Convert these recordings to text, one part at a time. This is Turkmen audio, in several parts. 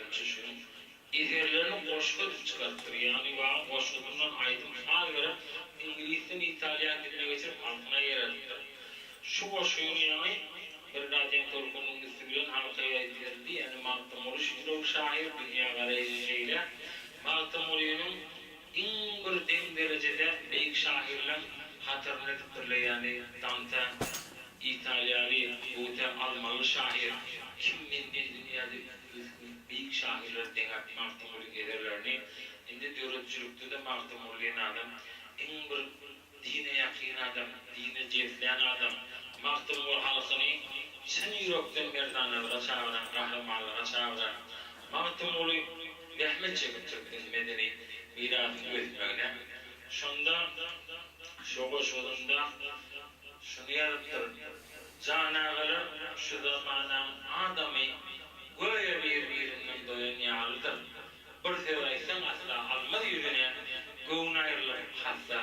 ýazyjy şunuň eserlerini goşgy edip çykarypdyr. Ýagny wagyň goşgusyndan aýdym-saz berip, iňlisden italýan diline geçirip halkyna ýaýradypdyr. Şu goşgyny ýaňy bir radiýaň tolkunynyň üsti bilen halka ýaýdyberdi. Ýagny Magtymguly şüjürew şahyr, dünýä garaýşy şeýle. Magtymgulynyň iň bir deň derejede beýik şahyrlaň hatarynda edipdirler, ýagny Dante italiýaly, Goethe almanly şahyr, kim menden dünýäde ösgün beýik şahyrlary deňäp Magtymgulyň eserlerini, indi döredijilikde-de Magtymguly diýen adam iň bir Dine ýakyn adam, dine jeslän adam, Magtymguly halkyny çyn ýürekden merdanalyga çagyran, gahrymanlyga çagyran Magtymguly zähmet çekipdir biziň medeni mirasyň ösmegine. Şonda şo goşgusynda şuny ýazypdyr, Jan agalar, şu zamanaň adamy göýä bir-birinden doýan ýalydyr. Bir söz aýtsaň asla almaz ýüzüne, Göwni aýrylyp hassa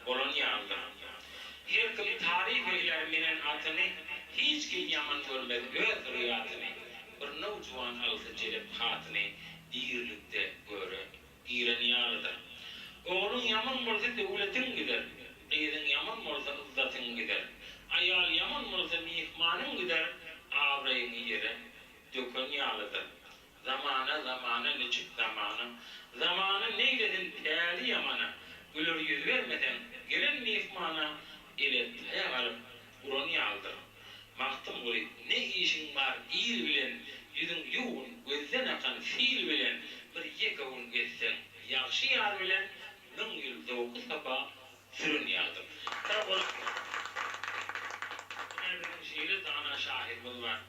bolan ýalydyr. Her kim taryp eýlär minen atyny, Hiç kim ýaman görmez öz zürýatyny. Bir nowjuwan alsa jelep hatyny, Dirilikde göre giren ýalydyr. Ogluň ýaman bolsa döwletiň gider, Gyzyň ýaman bolsa yzzatyň gider. Aýal ýaman bolsa myhmanyň gider, Abraýyňy ýere döken ýalydyr. Zamana, zamana, niçik zamana, Zamana neýlesin päli ýamana, Güler ýüz bermeseň, gelen myhmana Ele taýak alyp uran ýalydyr. Magtymguly, ne işiň bar il bilen, Ýüzüň ýuwgun, gözden akan sil bilen, Bir ýeke gün gezseň ýagşy ýar bilen, Müň ýyl zowky-sapa süren ýalydyr. Sag boluň. Ine biziň şeýle dana şahyrymyz bar.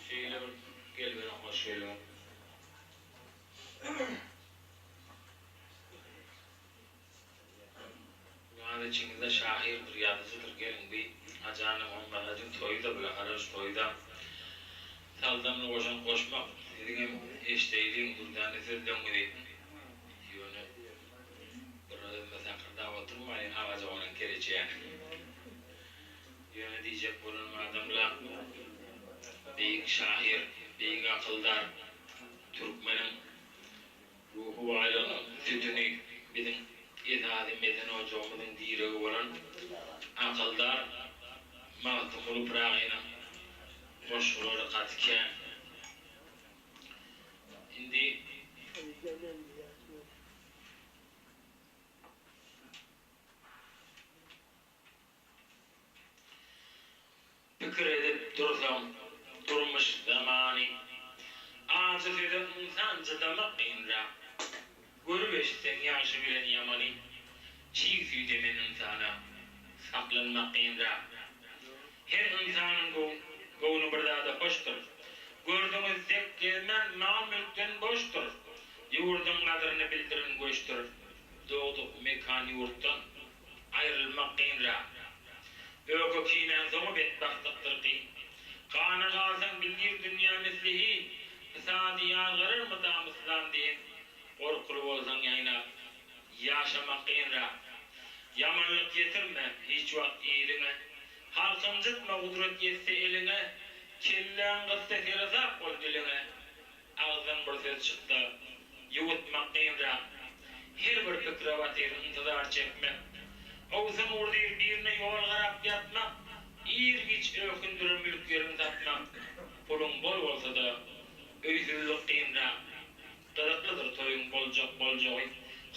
Şeýle bir geliberiň hoş geldiňiz. Ýaz içiňizde şahyrdyr, ýazyjydyr geliň bi Hajy Annamuhammet hajyň toýy-da bile haraç toýy-da saldamly goşant goşmak siziňem eşdeýliň dürdäne sözleňizi ýöne bir özüme sakyrdap oturmaýyn agaja gonan keleçäni. Ýöne diýjek bolanym adamla beýik şahyr, beýik akyldar, türkmeniň ruhy baýlygynyň sütüni, biziň esasy medeni ojagymyzyň diregi bolan akyldar Magtymguly Pyragynyň goşgulary gaty kän. Indi. Pikir edip dursaň, durmuş zamany. Ajy söze ynsan çydamak kynrak. Görüp eşitseň ýagşy bilen ýamany, Çig süýt emen ynsana saklanmak kynrak. Her ynsanyň göwni bir zada hoşdur. Gördüňiz dek gezmän mal-mülkden boşdur. Ýurduň gadryny bildiren göçdür. Dogduk mekan ýurtdan Aýrylmak kynrak. Öýke kinäň soňy betbagtlykdyr kyn. Gana galsaň bildir dünýä misli hin, Pysady ýazgarar mydam yslam din. Gorkuly bolsaň ýaýnap, ýaşamak kynrak. Ýamanlyk ýetirme hiç wagt iliňe, Halky ynjytma gudrat ýetse eliňe, Kelläň gyssa seresap bol diliňe. Agzdan bir söz çyksa, ýuwutmak kynrak. Her bir pikire batyr intizar çekmek. Owsun urdyr birine ýol garap ýatmak, Ir-giç ökündirer mülk ýeriň satmak. Puluň bol bolsa-da, öýsüzlik kynrak. Gyzyklydyr toýuň boljak boljagy.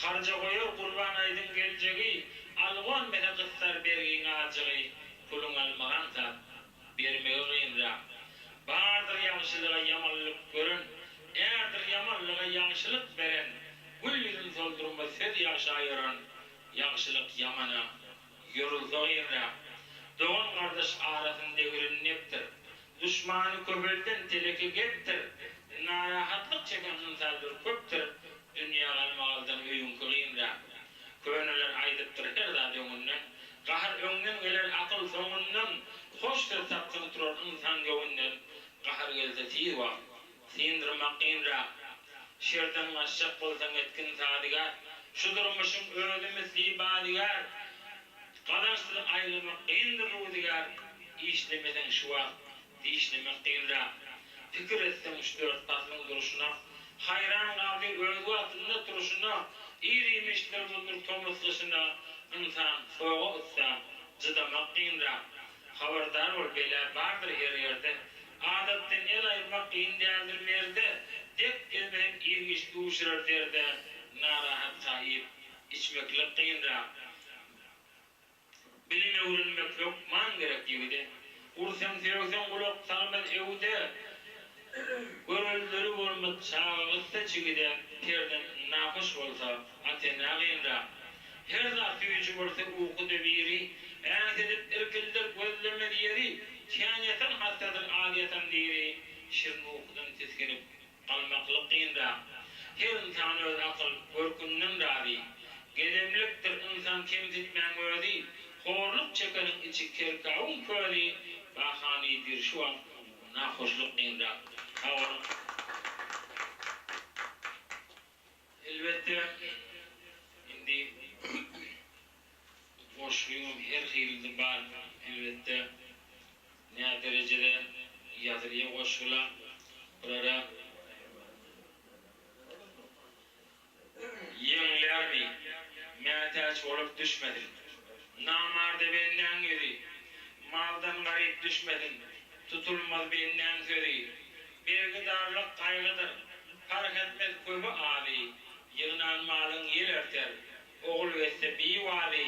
Harja goýar Gurban aýdyň geljegi, Algon mese gysar bergiň azjygy, Puluň almak aňsat. Bermegi kynrak. Bardyr ýagşylyga ýamanlyk gören, Ärdir ýamanlyga ýagşylyk beren, Gül ýüzün soldurmaz söz ýagşa ýoran, Ýagşylyk ýamana ýorulsa kynrak. Dogan-gardaş arasyn degiren nepdir, Duşmany köpelden teleke gepdir, Narahatlyk çeken ynsanlar köpdür, Dünýe galmagaldan öýüňki kynrak. Köneler aýdypdyr her zat öňünden, Gahar öňden geler akyl soňundan, Hoş söz tapsaň turar ynsan göwünden, Gahar gelse tiz wagt syndyrmak kynrak. Şerden gaçjak bolsaň etgin sadygär, Şu durmuşyň özi misli bazygär, Gazançsyz aýlamak kyndyr ruzygär, Işlemeseň şu wagt dişlemek kynrak. Pikir etseň üç-dört paslyň durşuna. Haýran galdy öz wagtynda turşuna, Ir-iýmişdir buldur tomus gyşyna, Ynsan soga-yssa jydamak kynrak. Habardar bol, bela bardyr her ýerde, Adatdan el aýyrmak kyn däldir merde, Dek gezmeseň ir-giç duşurar derde, Narahatka iýip, içmeklik kynrak. Bilim öwrenmek hökman gerek ýigide. Ursaň sögseň gulak salmaz öwde. Göreldeli bolmaz çaga gyssa çigide. Perzent nahoş bolsa ata-enä gynrak. Her zat süýji bolsa ukuda biri. Äňsedip irkildir gözlemez ýeri. Kän ýatan hassadyr az ýatan diri. Şirin ukudan tisginip Galmaklyk kynrak. Her ynsan öz akyl, görkünden razy. Gedemlikdir ynsan kemsitmäň özi, Horluk çekeniň içi kerkawyň közi, Bahany dir şu wagt nahoşluk kynrak. Sag boluň. Elbetde indi goşgyňam her hilisi bar elbetde. Nä derejede ýazylýa goşgula bulara ýeňlärmi mätäç bolup düşmesin namarda bendäň ýüzi maldan garyp düşmesin tutulmaz bendäň sözi bergidarlyk gaýgydyr parh etmez köbi azy ýygnan malyň ýel erter Ogul gezse biwazy,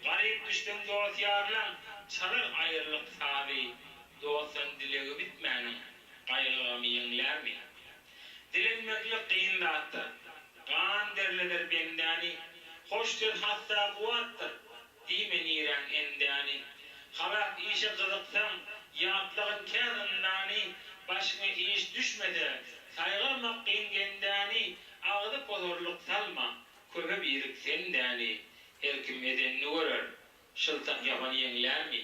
Garyp düşseň dost-ýarlaň, Çalar aýrylyk sazy. Dostdan dilegi bitmäniň, Gaýgy-gamy ýeňlärmi? Dilenmeklik kyn zatdyr, Gan derleder bendäni. Hoş söz hassa kuwwatdyr, Diýme niräň endäni. Halap işe gyzyksaň, Ýatlagyn kä zyndany. Başyňa iş düşmese, Saýgarmak kyn gendäni. Agzy pozarlyk salma, Köpe birik sen däli, her kim edenini görer, şyltak ýapan ýeňlärmi?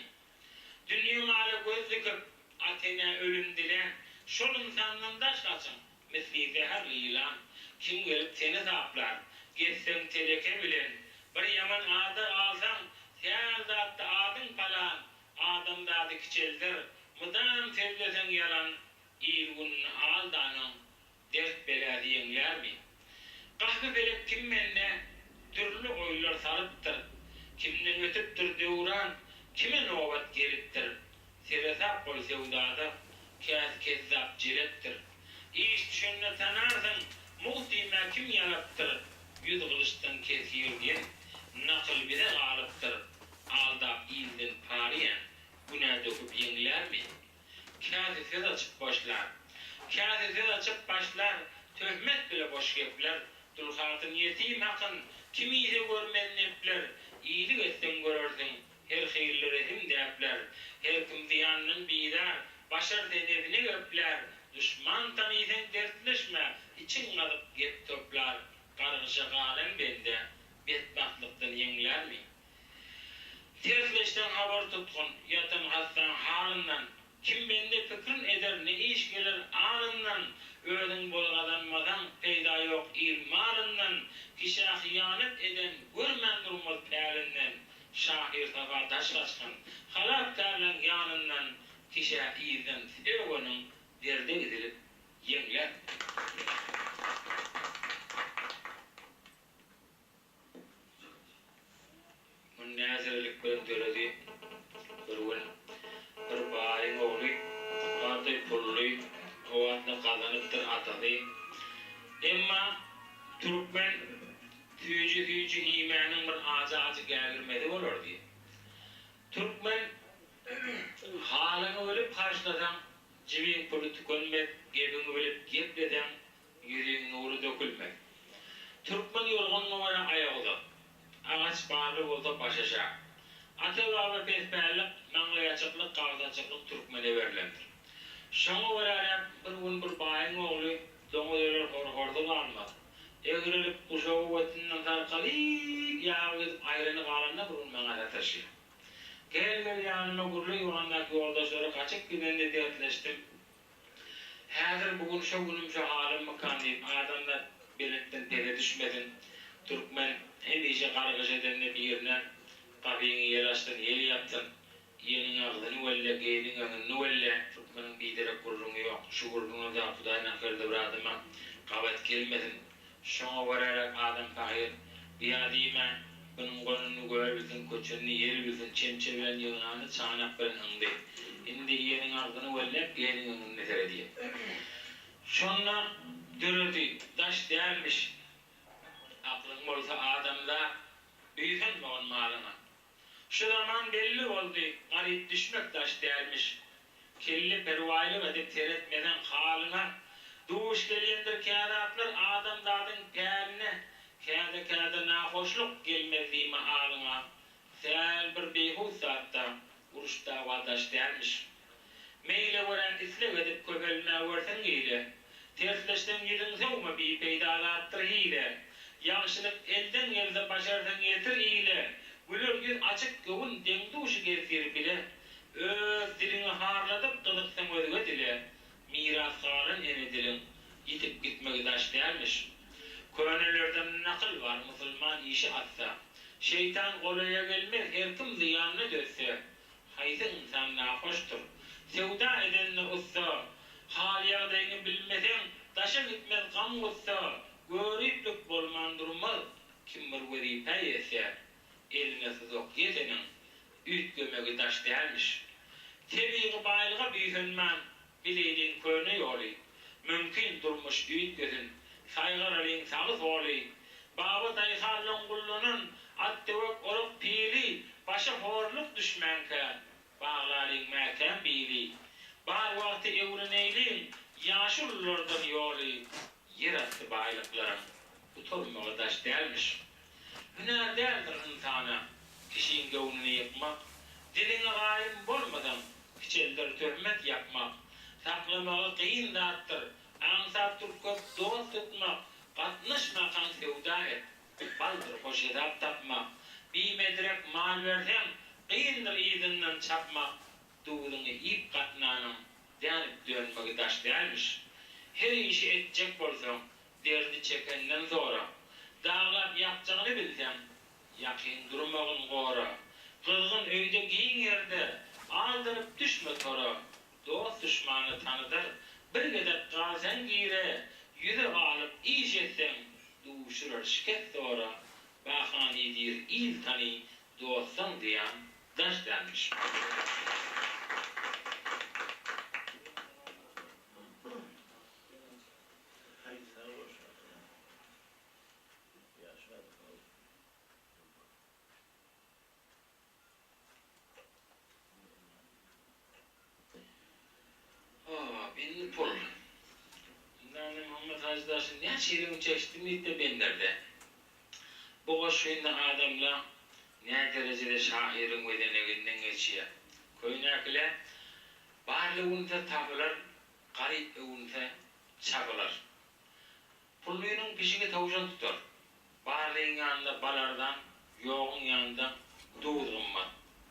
Dünýe mala göz dikip, ata-enä ölüm dilän, şol ynsandan daş gaçyň, misli zäherli ýylan. Kim gelip seni saplar, gezseň teleke bilen, bir ýaman ada galsaň, sähel zatda adyň palan, adamzady kiçelder, mydam sözleseň ýalan, il-gününi aldanyň, Dert beläsi ýeňlärmi? Gahby pelek kim mende Dürli oýlar salypdyr. Kimden ötüpdir döwran, Kime nobat gelipdir. Seresap bol söwdada, Käsi kezzap jelepdir. Iş düşende tanarsyň, Mugt diýmä kim ýalapdyr. Ýüz gylyçdan kesgir diýen Nakyl bize galypdyr. Aldap ilden paryýan, Günä döküp ýeňlärmi? Käsi söz açyp başlar. Käsi söz açyp başlar, Töhmet bile boş gepler. Dul hatyn ýetim hakyn, Kim iýse görmez nepler. Iýlik etseň görersiň, Her hili rehim däpler. Her kim zyýandan bizar, Başarsa nebine geplär. Duşman tanysaň dertleşme, Içiň gazyp gep toplar. Gargyşa galan bende, Betbagtlykdan ýeňlärmi? Tersleşseň habar tutgun, ýatan hassaň halyndan, Kim bende pikrin eder, ne iş geler alyndan, Özüň bol gazanmasaň, peýda ýok il malyndan, Kişä hyýanat eden, görmän durmaz pälinden, Şahyr Sapa daş gaçgyn, halapkärleň ýanyndan, Kişä yzdan sögeniň derde gidilip ýeňlär. Muny näzerelik bilen döredi. Bir gün bir baýyň ogly gaty pully, kuwwatly gazanypdyr atasy. Emma türkmen süýji-süýji iýmäniň bir ajy-ajy gägirmesi bolar diýip. Türkmen halyňy bilip harçlasaň, jibiň puly tükenmez, gebiňi bilip gepleseň, Ýüzüň nury dökülmez. Türkmen ýorganyna görä aýak uzat. Agaç barly bolsa baş aşak. Ata-baba pespällik, maňlaýaçyklyk, gabsaçyklyk türkmene berlendir. Şoňa görä-de bir gün bir baýyň ogly doňuz öler hor-horsy galmaz. Egrelip, guşagy götünden sarkalyp, ýagy gidip aýrany galanda bir gün maňa sataşýar. Gel-gel ýanyma gürle ýorgandaky ýoldaşlary gaçyp gidende dertleşdim. Häzir bu gün şo günüm şo halymmykam diýip adamzat belentden pese düşmesin. Türkmen hemişe gargyş edende birine gapyňy ýel açsyn ýel ýapsyn, iýeniň agzyny welle, geýeniň öňüni welle. Türkmeniň biderek gürrüňi ýok. Şu gürrüňe zat Hudaý naherde bir adama. Gabat gelmesin. Şoňa göräräk adam pahyr, Biýa diýmän, bunuň gonuny gör bilsin, köçenini ýel bilsin, çemçe bilen ýygnany çanak bilen yňdy. Indi iýeniň agzyny welläp, iýeniň öňünde seredýär. Şonda döredi, daş dälmiş. Aklyň bolsa adamzat, buýsanmagyn malyňa. Şu zaman belli boldy, garyp düşmek daş dälmiş. Kelle perwaýlyk edip seretmeseň halyňa, Duş gelýändir kä zatlar adamzadyň päline, Käde-käde nahoşluk gelmez diýme alyňa, Sähel bir beýhut zatda uruş-dawa daş dälmiş. Meýle görä isleg edip köpelmäwerseň ile, Tersleşseň ýüzüň sowma bipeýda zatdyr hile. Ýagşylyk elden gelse başarsaň ýetir ile, Güler ýüz açyk göwün deň-duşy gezdir bile. Öz diliňi harladyp gyzyksaň özge dile, Miras galan ene diliň ýitip gitmegi daş dälmiş. Könelerden nakyl bar musulman işi atsa, Şeýtan golaýa gelmez her kim zyýanyna dözse. Haýsy ynsan nahoşdyr? Söwda edende ussa, Hal-ýagdaýyňy bilmeseň, daşa gitmez gam-gussa, Göriplik bolman durmaz, kim bir wezipä ýetse, Eline suzak ýeteniň, üýtgemegi daş dälmiş. Tebigy baýlyga buýsanman, bileýliň köne ýoly, Mümkin durmuş üýtgesin, saýgaralyň sagy-soly. Baba daýhanlaň gullanan at döwek orak pili, Başa horluk düşmänkä, baglalyň mäkäm bili. Bar wagty öwreneýliň ýaşululardan ýoly, Ýerasty baýlyklaryň gutarmagy daş dälmiş. Hünär däldir ynsana kişiň göwnüni ýykmak, Diliňe gaýym bolmasaň, kiçelder töhmet ýapmak. Saklamagy kyn zatdyr, aňsatdyr köp dost tutmak, Gatnaşmakaň söwda et, baldyr hoş hesap tapmak. Bimedrek mal berseň, kyndyr yzyndan çapmak, Duzuňy iýip gatnanyň dänip dönmegi daş dälmiş. Her işi etjek bolsaň, derdi çekenden sora. Daglap ýakjagyny bilseň, ýakyn durmagyn gora. Gyzgyn öýde giň ýerde, aldanyp düşme tora. Dost duşmany tanydar, bir gezek galsaň gire, Ýüze galyp iş etseň, duşurar şikes zora. Bahany diýr il tany, dostdan zyýan daş dälmiş. Hop, indi pul. Indi Muhammet Hajy daşy näçe ýylyň çekişdi diýdi benderde. Bu goşgyny adamla nä derejede şahyryň gözeneginden geçýär. Köýnäkile barly öwünse tapylar, garyp öwünse çapylar. Pullynyň pişigi towşan tutar. Barlyň ýanynda bal arzan, ýoguň ýanynda duz gymmat.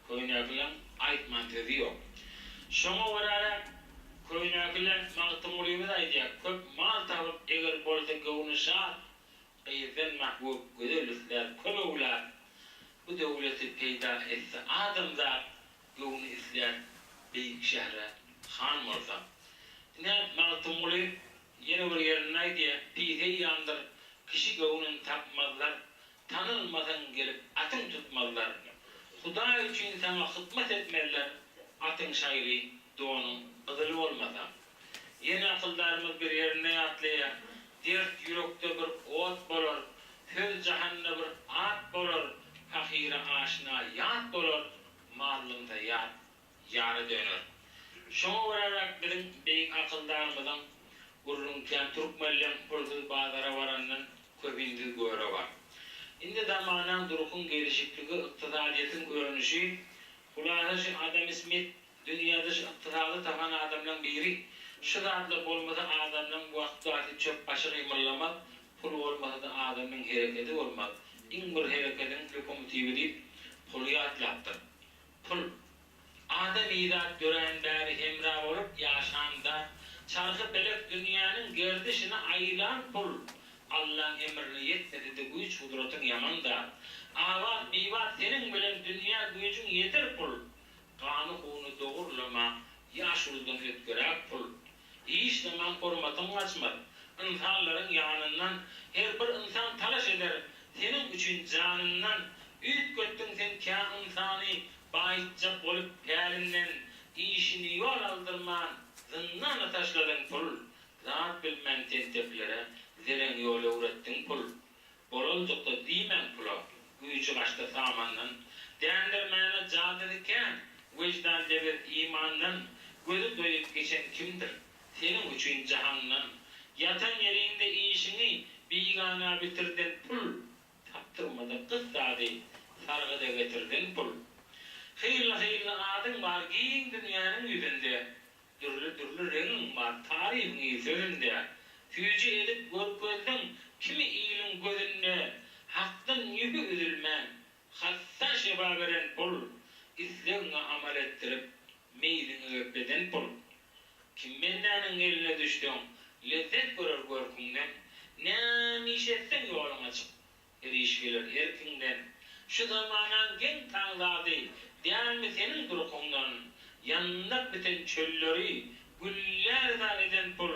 Köýnäkileň aýtman sözi ýok. Şoňa görä-de köýnäkile Magtymgulymyz aýdýar, Köp mal tapyp eger bolsa göwni şat, Gyzdan mahbup gözel islär köp öwlat, Bu döwleti peýda etse adamzat, Göwni islär beýik şähre han bolsa. Ine, Magtymguly ýene bir ýerinde aýdýar, Pis eýýamdyr, kişi göwnün tapmazlar, Tanylmasaň gelip atyň tutmazlar. Hudaý üçin saňa hytmat etmezler, Atyň şaýly, donuň gyzyly bolmasa. Ýene akyldarymyz bir ýerinde ýatlaýar, Dert ýürekde bir ot bolar, Söz jahanda bir at bolar, Pahyra aşna ýat bolar, Mallynsa ýat ýara döner. Şoňa göräräk biziň beýik akyldarymyzyň gürrüň kän türkmenleň pulsuz bazara barandan köpinsiz göre bar. Indi zamanaň durkuň gelişikligi ykdysadyýetiň önüşi hulasa şu Adam Smit Dünýäde şu ykdysady tapan adamlaň biri. Şu zatlar bolmasa adamlaň wagt-wagty çöp başy gymyllamaz, pul bolmasa-da adamyň herekedi bolmaz. Iň bir herekediň lokomotiwi diýip puly ýatlapdyr. Pul. Adamyzat dörän bäri hemra bolup ýaşan zat. Çarhy pelek dünýäniň gerdişini aýlan pul. Allaň emrine ýetmese-de güýç-gudratyň ýaman zat. Abat, bibat seniň bilen dünýä güýjüň ýeter pul. Gany-huny dogurlama, ýaşuludan ötgeräk pul. Hiç zaman hormatyň gaçmaz. Ynsanlaryň ýanyndan Her bir ynsan talaş eder Seniň üçin janyndan. Üýtgetdiň sen kä ynsany Baýytjak bolup pälinden. Işini ýol aldyrman Zyndana taşladyň pul. Zat bilmän tenteklere Zereň ýol öwretdiň pul. Bolaljykda diýmäň pula, Güýji gaçdy samandan. Dändirmäne jadysy kän, Wyždan lebiz imandan. Gözi doýup geçen kimdir, Seniň üçin jahandan. Ýatan ýeriňde işiňi Bigana bitirden pul. Tapdyrmada gyt zady, Sargyda getirden pul. Hylly-hylly adyň bar Giň dünýäniň ýüzünde. Dürli-dürli reňiň bar taryhyň sözünde, Süýji edip görkezdiň kimi iliň gözünde, Hakdan ýüpi üzülmän, hassa şypa beren pul, Islegiňe amal etdirip, meýliňi gepleden pul. Kim bendäniň eline düşseň, lezzet görer görküňden, Näme iş etseň ýoluň açyk, Her iş geler erkiňden. Şu zamanaň geň-taň zady dälmi seniň durkuňdan? Ýandak biten çölleri güllär-zar eden pul,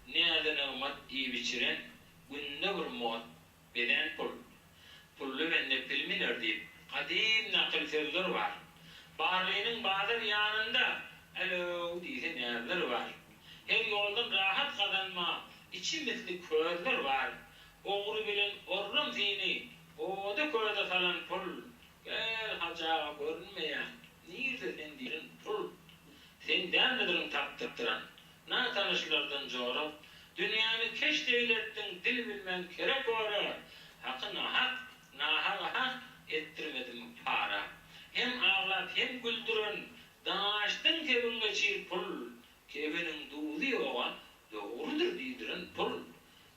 Näzi-nygmat iýip-içiren, günde bir mugat bezän pul. Pully bende pil miner diýip, gadym nakyl sözler bar. Barlynyň bazar ýanynda Älöw diýse näzler bar. Her ýoldan rahat gazanma, içi misli közler bar. Ogry bilen orram syny oda-köze salan pul, Gel, Hajy aga, görünmeýäň, nirde sen diýen pul? Sen dälmidirin tapdyrdyran, natanyşlardan jora, Dünýäni keşt eýletdiň dil bilmän kere-köre, Haky nahak, nahagy hak etdirmedimi para? Hem aglap, hem güldüren, daşdan kebin geçir pul, Kebiniň duzy ýoga, dogrudyr diýdiren pul.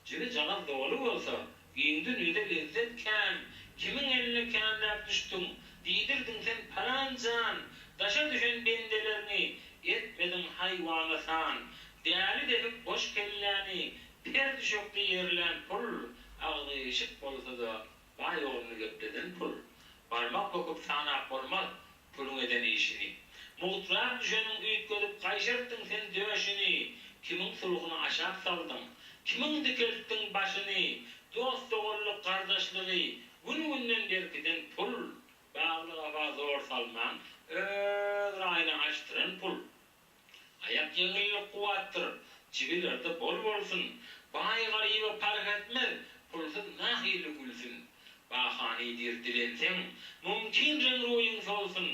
Jübi-jagaz doly bolsa, giň dünýede lezzet kän, Kimiň eline känläp düşdüň, diýdirdiň sen palan jan, Daşa düşen bendelerňi etmediň haýwana san, Däli depip boş kelläni, per düşekde ýerlän pul, Agzy eşik bolsa-da, baý ogluny gepleden pul. Barmak böküp sanap bolmaz, Puluň eden işini. Mugtrak düşeniň üýtgedip gaýşartdyň sen döşüni, Kimiň sulhuny aşak saldyň, kimiň dikeltdiň başyny, Dost-doganlyk, gardaşlygy gün-günden berkiden pul, Bagly gapa zor salman, öz raýyna açdyran pul. Aýak ýeňillik kuwwatdyr, jibilerde bol bolsun, Baý-garyba parh etmez, pulsuz nahili gülsün. Bahany diýr dilenseň, mümkin reň-roýuň solsun.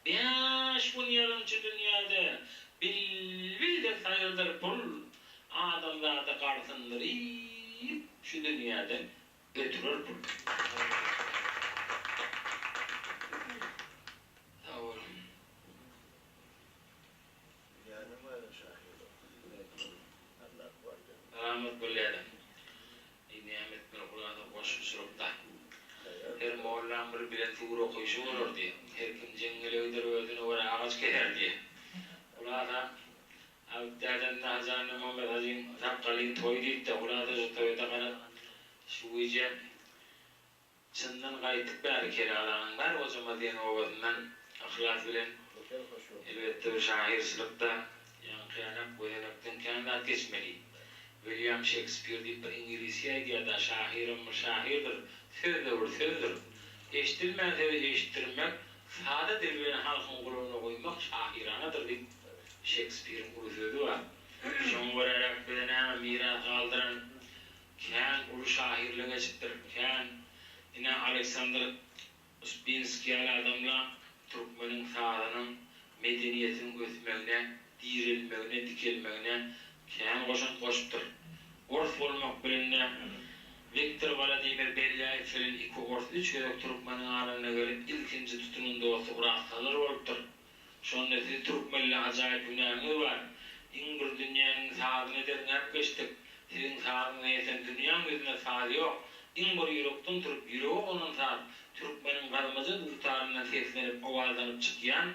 Bäş gün ýalançy dünýäde bilbil dek saýradyr pul, Adamzady garsyndyryp şu dünýäden ötürer pul. Sag boluň. Salamat bolýada. Eý näme etmeli hulasa goşguçylykda. Her mollaň bir bilen sur okyşy bolar diýe. Her kim jeňňele gider özüne görä agaç keser diýe. Hulasa Abyt dädem Nahajanly Muhammet hajyň sakgalyň toýy diýipdä hulasa şu toýda gara şu gije Çyndan gaýtdyk bäri Kelalanyň bar gojama diýen obasyndan yhlas bilen elbetde bir şahyrçylykda ýaňky ýanak gözenekden kän zat geçmeli. Wilýam Şekspir diýip bir iňlisçe aýdýarda şahyram bir şahyrdyr, söz-de bir sözdür. Eşdilmän sözi eşitdirmek, sada dil bilen halkyň gulagyna guýmak şahyranadyr diýip Şekspiriň uly sözi bar. Şoňa göräräk bize näme miras galdyran Kän uly şahyrlar geçipdir, kän. Ine, Aleksandr Uspinskiý ýaly adamla türkmeniň sazynyň, medeniýetiniň ösmegine, direlmegine, dikelmegine kän goşant goşupdyr. Ors bolmak bilen-de, Wiktor Waladimir Belýaýew bilen iki ors üç gezek türkmeniň aralyna gelip, ilkinji tutunan dosty Oraz Salyr bolupdyr. Şonda siz türkmenli ajaýyp hünäriňiz bar. Iň bir dünýäniň sazyny derňäp geçdik. Siziň sazyňyza ýeten dünýäň ýüzünde saz ýok. Iň bir ýürekden turup ýürege gonan saz türkmeniň gazmaja dutaryndan seslenip owazlanyp çykýan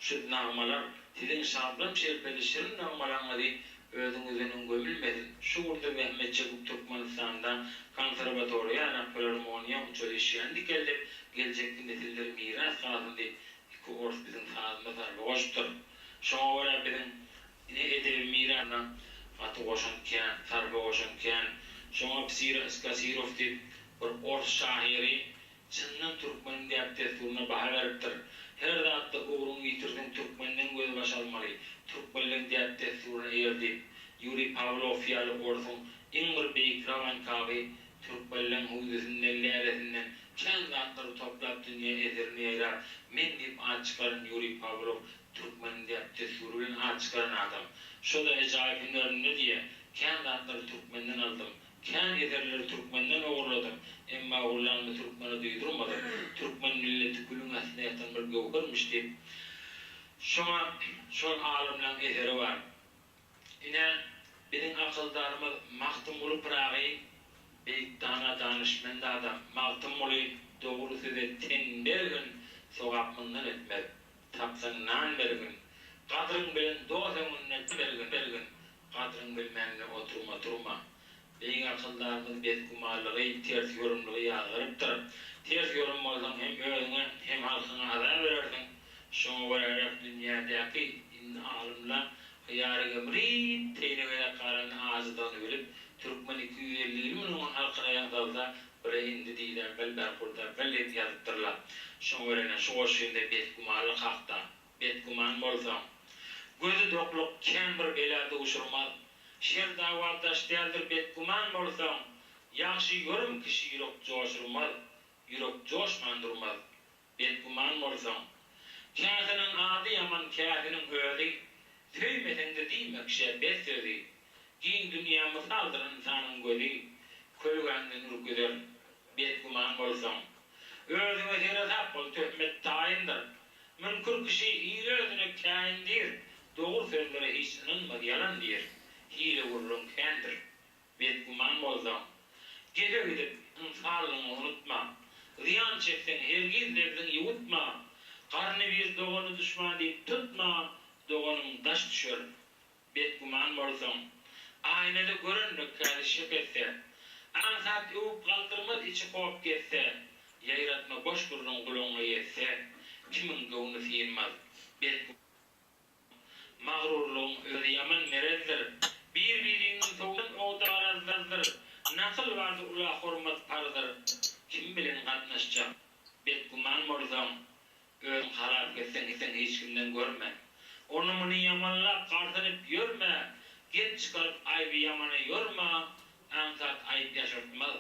şu nagmalar. Siziň şalplam-şelpeli şirin nagmalaryňyzy özüňizden öň gömülmesin. Şu ugurda zähmet çekip Türkmenistanda konserwatoriýa, filarmoniýa, uçilişşäni dikeldip, geljekki nesillere miras galsyn diýip Iki ors biziň sazymyza sarpa goşupdyr. Şoňa görä biziň ine edebi mirasyna. Gaty goşant kän, sarpa goşant kän. Şoňa Psira Iskasirow diýip, bir ors şahyry çyndan türkmeniň däp-dessuryna baha beripdir. Her zatda ugruňy ýitirseň türkmenden gözbaş almaly, türkmenleň däp-dessuryna eýer diýip. Ýuriý Pawlow ýaly orsuň iň bir beýik romankawy türkmenleň hüwdüsinden, lälesinden kän zatlary toplap dünýä eserini ýaýrap, men diýip at çykaran Ýuriý Pawlow türkmeniň däp-dessury bilen at çykaran adam. Şo-da ejaýyp hünerinde diýýä, kän zatlary türkmenden aldym, kän eserleri türkmenden ogurladym, emma ogurlanymy türkmene duýdurmadym. Türkmen milleti gülüň astynda ýatan bir göwhermiş diýip, şoňa şol alymlaň eseri bar. Ine, biziň akyldarymyz Magtymguly Pyragy beýik dana danyşmend adam. Magtymguly dogry söze ten bergin, sogap mundan ötmez. Tapsaň nan bergin. Gadryň bilen dos öňünde bergin, bergin. Gadryň bilmände oturma, turma. Beýik akyldarymyz betgümanlygy, ters ýorumlygy ýazgarypdyr. Ters ýorum bolsaň hem özüňe, hem halkyňa azar berersiň. Şoňa göräräk dünýädäki indi alymla hyýary gemrip, teýine gezek galanda ajydygyny bilip, türkmen 250 ýyl mundan halkyna ýaň salsa, bire indi diýdäbel, berkurdäbel diýip ýazypdyrlar. Şoňa görä-de şu goşgynda betgümanlyk hakda, Betgüman bolsaň, gözi dokluk kän bir bela duşurmaz. Şer dawa daş däldir betgüman bolsaň, ýagşy ýorum kişi ýürek joşurmaz, ýürek joşman durmaz. Betgüman bolsaň. Käsiniň ady ýaman käsiniň özi, Söýmeseň-de diýme kişä bet sözi. Giň dünýä mysaldyr ynsanyň gözi, Kölgäňden ürküzer, betgüman bolsaň. Özüňe seresap bol, töhmet taýyndyr. Müňkür kişi il özüne käýindir, Dogry sözlere hiç ynanmaz, ýalan diýr. Hile gürrüň kändir. Betgüman bolsaň, gepe gidip, ynsanlygyňy unutma. Zyýan çekseň, hergiz lebziňi ýuwutma. Garny bir dogany duşman diýip tutma, doganyň daş düşer. Betgüman bolsaň, aýnada gören kädi şek etse, aňsat öwüp galdyrmaz içi hop gezse, ýaýratma boş gürrüň gulagyňa ýetse, kimiň göwni synmaz. Betgüman. Magrurlygyň özi ýaman merezdir. Bir-biriňden sowulan oda garazdyr. Nakyl bardy ula hormat parzyr. Kim bilen gatnaşjak? Betgüman bolsaň, özüň harap etseň etseň hiç kimden görme. Ony-muny ýamanlap garsynyp ýörme. Gep çykaryp aýby ýamana ýorma. Aňsat aýyp ýaşyrtmaz.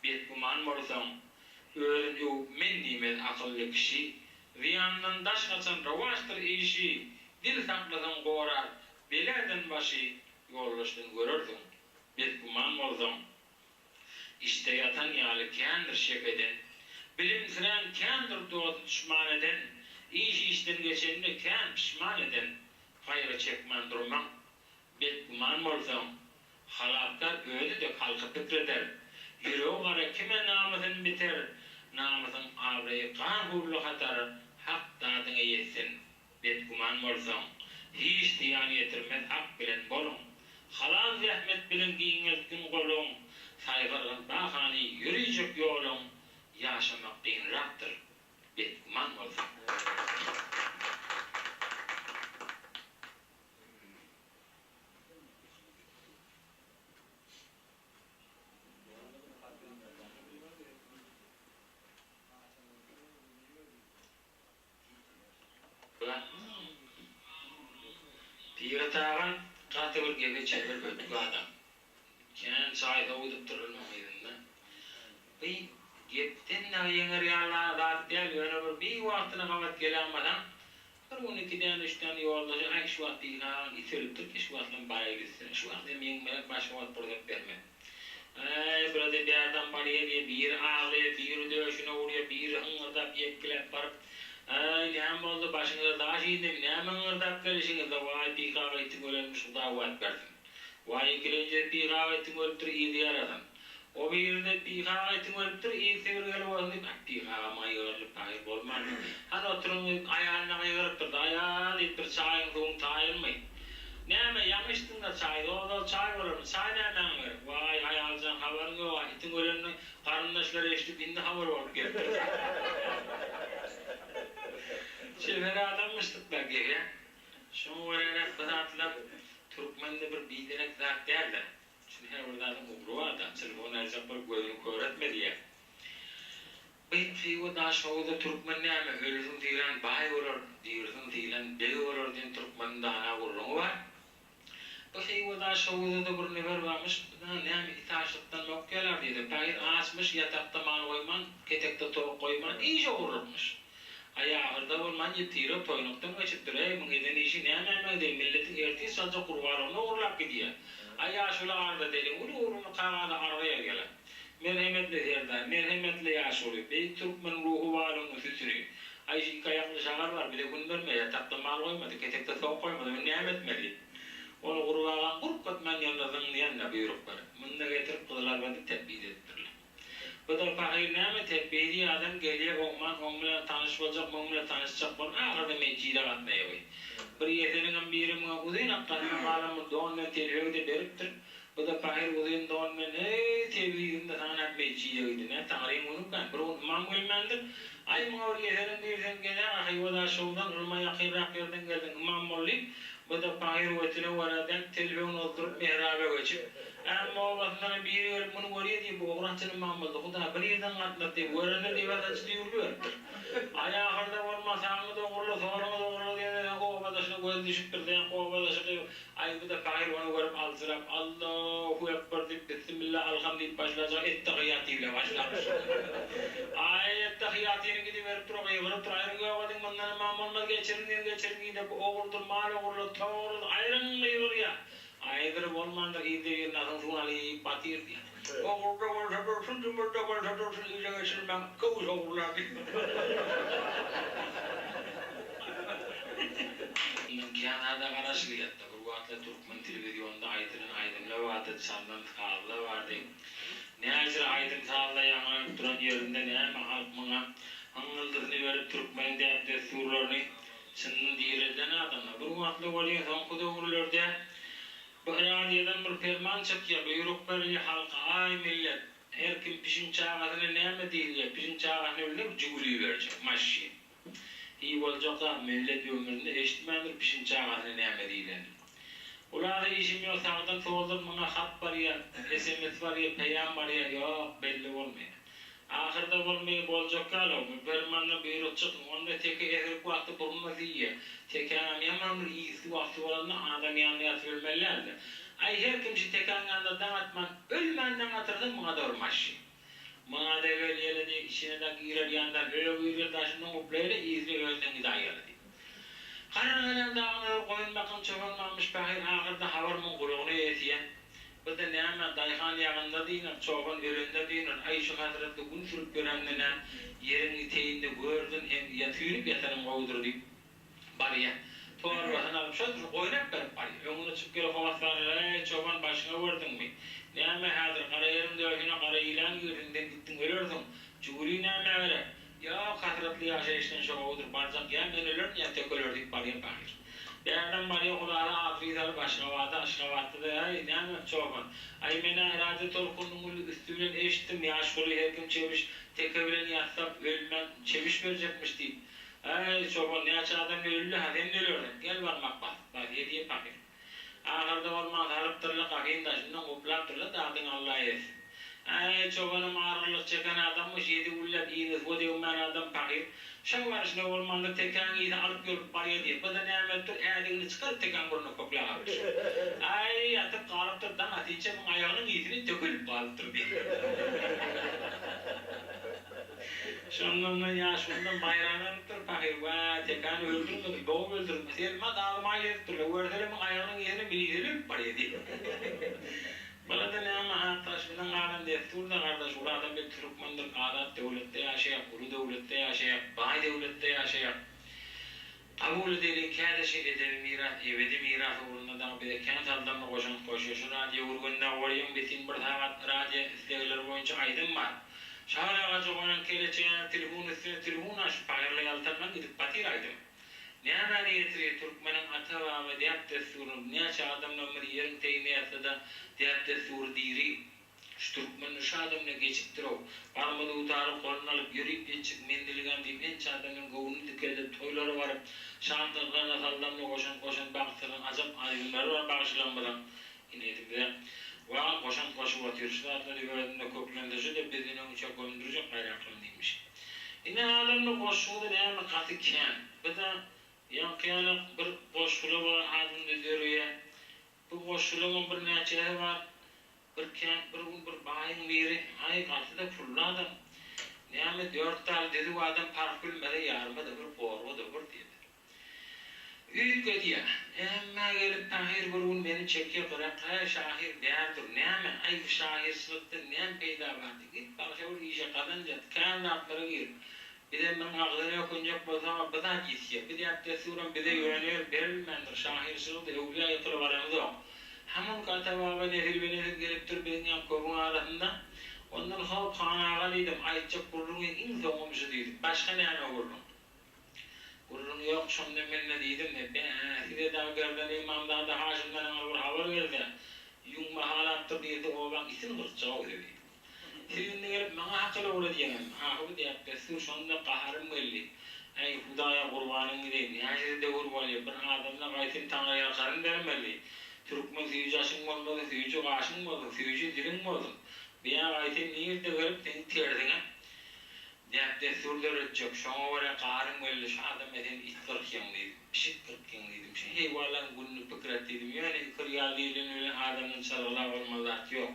Betgüman bolsaň, özün öwüp men diýmez akylly kişi. Zyýandan daş gaçan rowaçdyr işi, Dil saklasaň gorar beladan başy, Ýoldaşdan görersiň, betgüman bolsaň. Içde ýatan ýaly kändir şek eden, Bilimsirän kändir dosty duşman eden, Iş işden geçende kän pişman eden, Gaýgy çekmän durmaň, Betgüman bolsaň, halapkär özi dek halky pikir eder. Ýüregi gara kime namysyn biter, Namysyň abraýy gan hurly hatar, Hak dadyňa ýetsin. Betgüman bolsaň, hiç zyýan ýetirmez hak bilen boluň. Halal zähmet bilen giňeltgin goluň, Saýgargyn bahany ýöriýjek ýoluň, Ýaşamak kynrakdyr, betgüman bolsaň. Piri Tagan gaty bir gepe çeper ötük adam. Kän çaý sowadypdyr ylmyň yzynda. By gepden dagy ýeňer ýaly zat däl, ýöne bir biwagtyna gabat geläýmeseň, Bir gün iki däne, üç däne ýoldaşy, Aý, şu wagt Biharyň iti ölüpdir ki, şu wagtlam baraýyl üstüne. Şu wagt hem ýeňmezek, başga wagt pursat bermez. Äý, birede bärden barýa diýýä, biri aglaýa, biri döşüne urýa, biri hyňňyrdap, ýekkiläp baryp, Äý, näme boldy, başyňyza daş indimi, näme hyňňyrdap gelişiňizde, waý, Bihaga itiň ölenmiş, Huda kuwwat bersin. Waý, ikilenjisi Bihaga itiň ölüpdir, yzy ýarasyn. O biri-de Pyhy aga itiň ölüpdir, yzy sibirgeli bolsun diýip, Aý, Pyhy aga maňa ýygyrylyp pahyr bolmandy. Hany oturyň diýip, aýalyna gygyrypdyr-da, Aýal diýipdir, çaýyň suwuň taýynmy? Näme, ýaňy içdiň-dä çaý, zol-zol çaý bolarmy, çaý nämäňe gerek? Waý, aýal jan, habaryň ýog-a, itiň ölenini garyndaşlary eşidip, indi habar bolup gelipdir. Çeper adamyşdyk-da, gege. Şoňa görä-de bu zatlar. Türkmende bir biderek zat däl-de. Şuny her bir zadyň ugry bar-da. Telefon aýyrjak bolup gözüni kör etme diýýär. Beýik Hywa Daşhowuzda türkmen näme, ölüsin sylan baý bolar, dirisin sylan beg bolar diýen türkmeniň dana gürrüňi bar. Bu Hywa Daşhowuzda-da bir nefer barmyş, bu-da näme it açlykdan mokýalar diýdi. Pahyr açmyş, ýatakda mal goýman, ketekde towuk goýman, iş ogurlykmyş. Aý ahyrda bolman ýitire toýnukdan geçipdir, eý, muň eden işi nämä meňzeý, milletiň ertir çaljak gurbanlygyny ogurlap gidýä. Aý ýaşuly arza deliň uly ugruny kagaza arza ýazýalar. Merhemetli serdar, merhemetli ýaşuly, beýik türkmeniň ruhy baýlygynyň sütüni. Aý şu iki aýakly şagal bar, bize gün bermeýär, ýatakda mal goýmady, ketekde towuk goýmady, men näme etmeli? Ony gurbagaň gurp gitmän ýanyna zyň diýende buýruk berip, munda getirip Gyzylarbadyp tepbit edipdirler. Bu-da pahyr näme tepbidi ýazan gelýä oňman oň bilen tanyş boljak muň bilen tanyşjak bolup ahyrda metjide gatnaýawy. Bir ýeseriňem biri muňa uzyn ak gasma galan bir don bilen telpegi-de beripdir. Bu-da pahyr uzyn don bilen heý tebrizinde sanap metjide gidi. Nä taňryň günükän bir gün ymam gelmändir. Aý muňa bir ýeseriň biri sen gel-ä Hywa Daşhowuzdan ylma ýakynrak ýerden geldiň ymam bol diýip bu-da pahyr wetine görä däl telpegini ozduryp mehrabe geçip Ämma obasyndanam biri gelip muny görýä diýip, bu ogry haçan ymam boldy, Hudaý bir ýerden gatnatdy, görende diýip azaçy düýrüliberipdir. Aý ahyrda bolman sagyňy dogrula, soluňy dogrula diýende soň obadaşyna gözi düşüpdir, seň obadaşy aý bu-da pahyr ony görüp aljyrap, Allahu ekber diýip, bissimilla alham diýip başlajak ettehyýat diýibile başlapdyr. Aý ettehyýatyny gidiberipdir, o gygyrypdyr, aýryň ýok ediň mundan ymam bolmaz, geçiriň diýen geçiriň diýde bu ogrudyr, mal ogurlady, tok ogurlady, aýryň gygyrýa. Aýdyr bolmandyr yzda bir nasyň suwun alyp batyr diýip. Ogurda bolsa dursun, jumurda bolsa dursun yza geçirmäň köwüş ogurlar diýip. Mundan kän zada garaşylýatda. Bir wagtlar türkmen telewizionynda aýdylan aýdymlar bardy, çalnan sazlar bardy. Näçe aýdym-sazlar ýaňlanyp duran ýerinde näme halk muňa hyňňyldysyny berip türkmeniň däp-dessurlaryny Çyndan direlden adamlar bir wagtlar bolýar, soňky döwürlerde bu radiodan bir perman çykýar, buýruk berilýär halka, Aý millet, her kim pişiň çagasyna näme diýilýär, pişiň çagasyny öldürip jiguli berjek, maşyn. Hiý boljak zat, millet ömründe eşitmändir pişiň çagasyna näme diýlenini. Ulara işim ýok, sagdan soldan muňa hat barýar, sms barýar, peýam barýar, ýok, belli bolmaýar. Ahyrda bolmaýa boljak ýaly, bu permandan buýruk çyksyn, onda teke ezrik wagty burnuna siýýä. Tekäňem ýaman bir ysly wagty bolanda adam ýanynda ýatyp ölmeli däldi. Aý her kim şu tekäň ýanynda daň atman, ölmän daň atyrsa muňa-da bir maşyn. Muňa-da gelýeli diý, içine-de girer ýandan öýe girgel daşyndan guplaýly, ysly özünden gidaýaly diý. Karar gelen dagyna bir goýun bakan çopan barmyş pahyr ahyrda habar muň gulagyna ýetýä. Bu-da näme, daýhan ýagynda dynar, çoban ölende dynar, aý şu hasratly gün sürüp ýöremden-ä ýeriň teýinde görden hem ýa süýnüp ýatanym gowudyr diýip, barýa. Torbasyny alyp, şol şu goýun äpberip barýa. Öňüne çykyp gelen hossarlar, Eý, çoban, başyňa gördüňmi? Näme häzir, gara ýeriň döşüne gara ýylan girsin, sen gitdiň ölersiň. Jüwüri nämä gerek? Ýok, hasratly ýaşaýyşdan şo gowudyr, barjak ýa men ölerin, ýa teke öler diýip barýan pahyr. Bärden barýa Hulala adres alyp Aşgabada, Aşgabatda-da Äý, näme, çopan? Aý, men-ä radio tolkunynyň uly üsti bilen eşitdim, ýaşuly her kim çebiş, teke bilen ýassap, ölmän, çebiş berjekmiş diýip. Äý, çopan, näçe adam öldi-hä, sen-de ölersiň, gel barmak bas, barýa diýen pahyr. Ahyrda bolman salypdyrlar gapyň daşyndan guplapdyrlar dadyň Alla etsin. Äý çobanym argynlyk çeken adammyş ýedi günläp iýne suwa degmän adam pahyr. Şoň barşyna bolmanda tekäň ysy alyp ýolup barýa diýip bu-da näme edipdir ädigini çykaryp tekäň burnuna kökläp alypdyr. Äý ýatyp galypdyr daň atynça muň aýagynyň ysy tökülip galypdyr diýip. Şondan-da ýaşuludan baýrak alypdyr pahyr. Wä, tekäni öldürmedim, bogup öldürdim. Selma dagy maý gezipdirler. Görseler muň aýagynyň yzyny miliseli ölüp barýa diýip. Bula-da näme atdaş, biziň galan dessur-da gardaş, uly adam biz türkmendir, azat döwletde ýaşaýak, uly döwletde ýaşaýak, baý döwletde ýaşaýak. Kabul edeliň käde şu edebi miras, ebedi miras ugrunda dagy bize kän saldamly goşant goşýar. Şu radio Gürgende gorýaň bitin bir sagat radio islegleri boýunça aýdym bar. Şahyr agaja gonan keleçe ýaly tilhun üstüne tilhun aşyp pahyrla ýaltanman gidip batyr aýdym. Nämäni getirýär türkmeniň ata baba däp dessuryny näçe adamlarymyz ýeriň teýinde ýatsada däp dessury diri. Şu türkmen. şu adamla geçipdir-ow. Barma dutary goluna alyp, ýörip ýetjek menzilgäm diýip ençe adamyň göwnüni dikeldip, toýlara baryp, şatlyklaryna saldamly goşant goşan bagtsyzyň ajap aýdymlary bar bagşylarymyzyň. Ine bize Wah, goşant goşup otyr, şu zatlary özünde köklense şu-da bizden öňçä gömdürjek gaýraklym diýmiş. Ine adamda goşguda näme gaty kän. Bu-da ýaňky ýaly bir goşgula bar adamda döreýä. Bu goşgulaňam birnäçesi bar. Bir kän bir gün bir baýyň biri, aý gaty-da pully adam, näme dört sany düzüw adam parh bilmese ýarma-da bir, gorba-da bir diýdi. Üýtgedýä. Näme gelip pahyr bir gün meni çekýä gyrak, Häý, şahyr bär dur, näme, aý bu şahyrçylykdan näme peýda bar diý, git bagşa bir işe gazanç et, kän zatlara gir. Bizem munuň agzyna ökünjek bolsag-a bu zat ýitýä. Bu däp-dessuram bize ýöne ýer berilmändir, şahyrçylygy-da öwlüýä ýykylyp alamyzok. Hamunky ata-baba nesilbe-nesil gelipdir biziň ýaly köpüň arasynda. Ondan hop, han aga diýdim, aýtjak gürrüňiň iň soňum şu diýdim. Başga näme gürrüň? Gürrüň ýok, şonda men-de diýdim-de, Bä, size dagy Gerden Ymamzada Haşymdan aňry bir habar gelse, ýüň bahalapdyr diýse, obaň itini gyrtjag-ow siz diýdim. Siz indi gelip maňa akyl öwredýäňizmi? Ahy bu däp-dessur, şonda gaharym geldi. Äý, Hudaýa gurbanyň gideýin, nähili döwür bolýa, bir adamda gaýtym taňryýalkasyn bermeli. Türkmen süýji aşyň bolmasa, süýji gaşyň bolsun, süýji diliň bolsun. Biýa gaýtym nirde gelip seň tersiňe Däp-dessur döretjek, şoňa görä garyň geldi, şu adama sen it gyrkýaň diýdim, pişik gyrkýaň diýdim, şu heýwanlaryň gününi pikir et diýdim, ýöne ikirýal diýleni bilen adamdan çalgylap bolmaz zat ýok.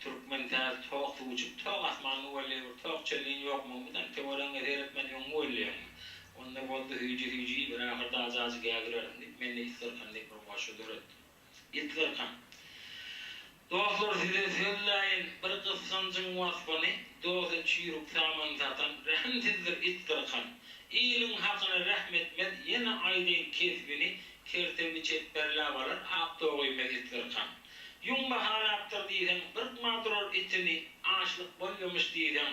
Türkmen täze tok suw içip, tok asmanyny gözleýär, bir tok çellin ýokmy, mydam töweregiňe seretmän öňüňi gözleýäňmi? Onda boldy süýji-süýji iýiber, ahyrda ajy-ajy gägirersiň diýip, men-de it gyrkan diýip bir goşgy döretdim. It gyrkan. Dostlar size sözläýin bir gysganjyň waspyny, Dosta çüýrük saman satan rähimsizdir it gyrkan. Iliň hakyna rähm etmez, ýene aýdaýyn kesbini, Kertebi çepberläp alar, ak tok iýmez it gyrkan. Ýüň bahalapdyr diýseň, gyrkma durar itini, Açlyk bolýamyş diýseň,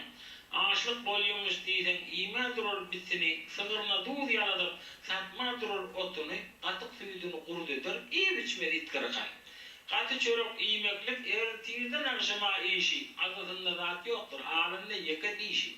açlyk bolýamyş diýseň, iýmä durar bitini, Sygryna duz ýaladyp, satma durar otuny, Gatyk süýdüni gurt eder, iýip-içmez it gyrkan. Gaty çörek iýmeklik ertirden agşama işi, Azasynda zat ýokdur, alynda ýeke dişi.